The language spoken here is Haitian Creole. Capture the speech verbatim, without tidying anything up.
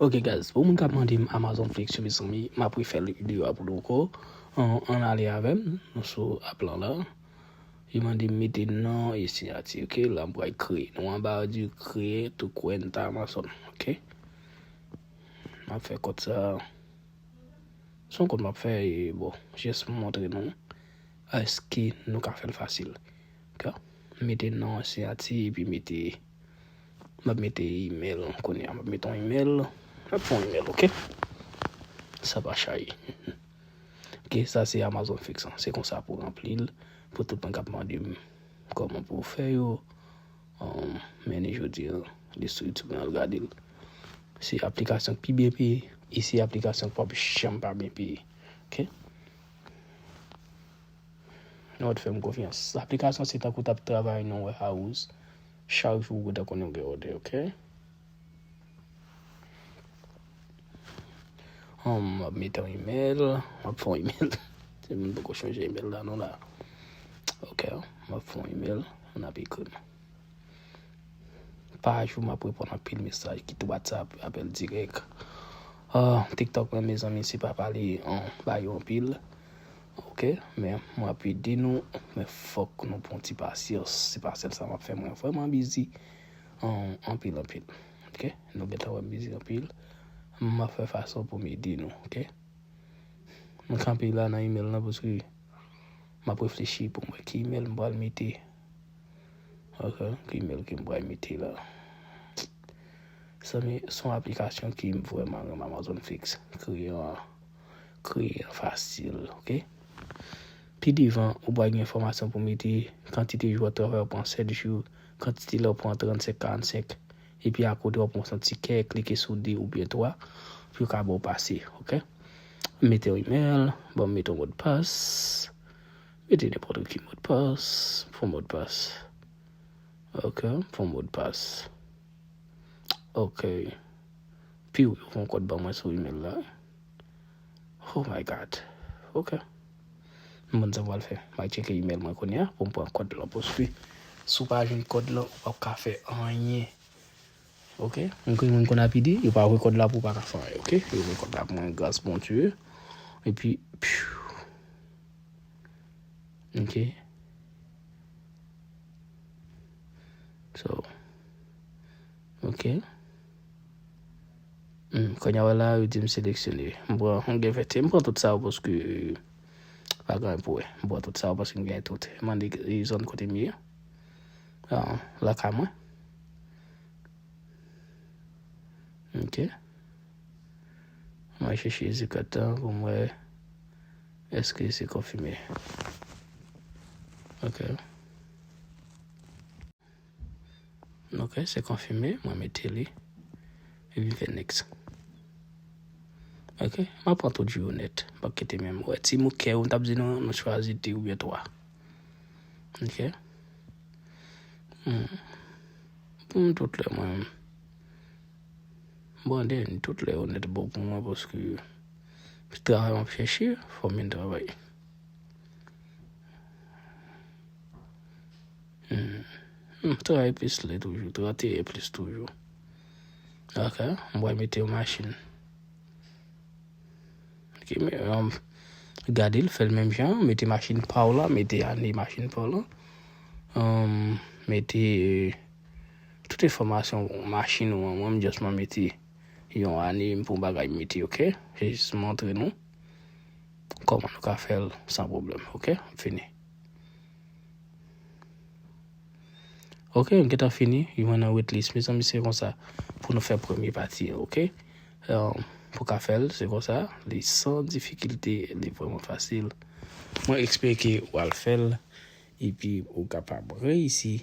Ok guys, pou moun k ap mande m Amazon Flex yo, mezanmi, m ap refè videyo a pou nou ankò. Ann, ann ale avè m, nou sou app lan la. Li mande m mete non e siyati, ok? La m pral kreye. Nou anba a di kreye tu cuenta Amazon, ok? M ap fè kont sa. Se yon kont m ap fè, e bon, jis pou montre nou èske nou ka fè l fasil. Ok? Mete non, siyati, epi mete, m ap mete email kounye a. M ap mete yon email. M ap fè yon email, ok? Sa pa chay. Ok, sa se Amazon Flex lan. Se konsa pou ranpli l, pou tout moun k ap mande m kòman pou w fè yo. Um, men ni jodi an, li sou YouTube, al gade l. Se aplikasyon k pi byen peye, e se aplikasyon k p ap janm pa byen peye. Ok? Nou ap fè m konfyans. Aplikasyon se tankou w t ap travay nan warehouse. Chak jou ou gentan konnen w gen òdè, ok? Um, m ap mete yon email, m ap fè yon email. Se moun poko chanje email la non la. Ok, m ap fè yon email, n ap ekri m. Pa jou m ap reponn anpil mesaj, kit WhatsApp, apèl dirèk. Ah, TikTok mwen, mezanmi, se pa pale, um, ba yo anpil. Ok, men m ap ede nou, men fòk nou pran ti pasyans. Se pa sèl sa m ap fè, mwen vrèman busy, um, anpil, anpil. Ok, nou gentan wè m busy anpil. M ap fè fason pou m ede nou, ok? M kanpe la nan email lan paske m ap reflechi pou m wè ki email m pral mete. Ok, ki email ke m pral mete la. Sa se yon aplikasyon ke m vrèman renmen, Amazon Flex. Kreye an, kreye an fasil, ok? Pi devan, ou pral gen enfòmasyon pou mete kantite jou w ap travay, w pran sèt jou, kantite lè w pran trannsenk, karannsenk. Epi akote w ap wè yon ti kè, klike sou de oubyen twa, pou yo ka ba w pase, ok? Mete yon email, bon, mete yon modpas, mete nenpòt ki modpas, fon modpas. Ok, fon modpas. Ok. Pi w fon kòd ban mwen sou email la. Oh my God. Ok. M konn sa m pral fè. M al tcheke email mwen kounye a pou m pran kòd lan, paske si w pa jwenn kòd lan, ou p ap ka fè anyen. Ok? M konnen moun konn ap ede, yo pa voye kòd la pou w pa ka fè anyen, ok? Yo voye kòd la pou mwen, gras Bondye. Epi, piu. Ok. So, ok. Hmm, kounye a la, yo di m seleksyone. M pran, m gen vèt, m pran tout sa yo paske pa gen pou wè. M pran tout sa yo paske m gen tout. M mande zòn kote m ye. Ah, lakay mwen. Ok. Mwen chèche zip code la pou m wè èske se konfime. Ok. Ok, se konfime, mwen mete li. Epi fè next. Ok, m ap pran tout jou yo nèt. M p ap kite menm. Wè, ti mo kè yo, m t ap di nou, nou chwazi de oubyen twa. Ok. Hmm. Pou m tout lè mwen menm. Bon, den, tout lè yo nèt bon pou mwen paske travay m ap chèche, fò m vin travay. Hmm. Hmm, travay plis lè toujou, trannteyen plis toujou. Ok, m pral mete yon machin. Ok, men, um, gade l, fè l menm jan, mete machin pa w la, mete ane machin pa w la. Um, mete, euh, tout enfòmasyon machin ou an, mwen, m just mwen mete yon ane pou yon bagay m mete, ok? Se jis montre nou kòman nou ka fè l san pwoblèm, ok? Fini. Ok, m gentan fini. Li mwen nan waitlist. Mezanmi, se konsa pou nou fè premye pati an, ok? Um, pou ka fè l, se konsa. Li san difikilte, li vrèman fasil. Mwen eksplike w al fè l, epi ou kapab reyisi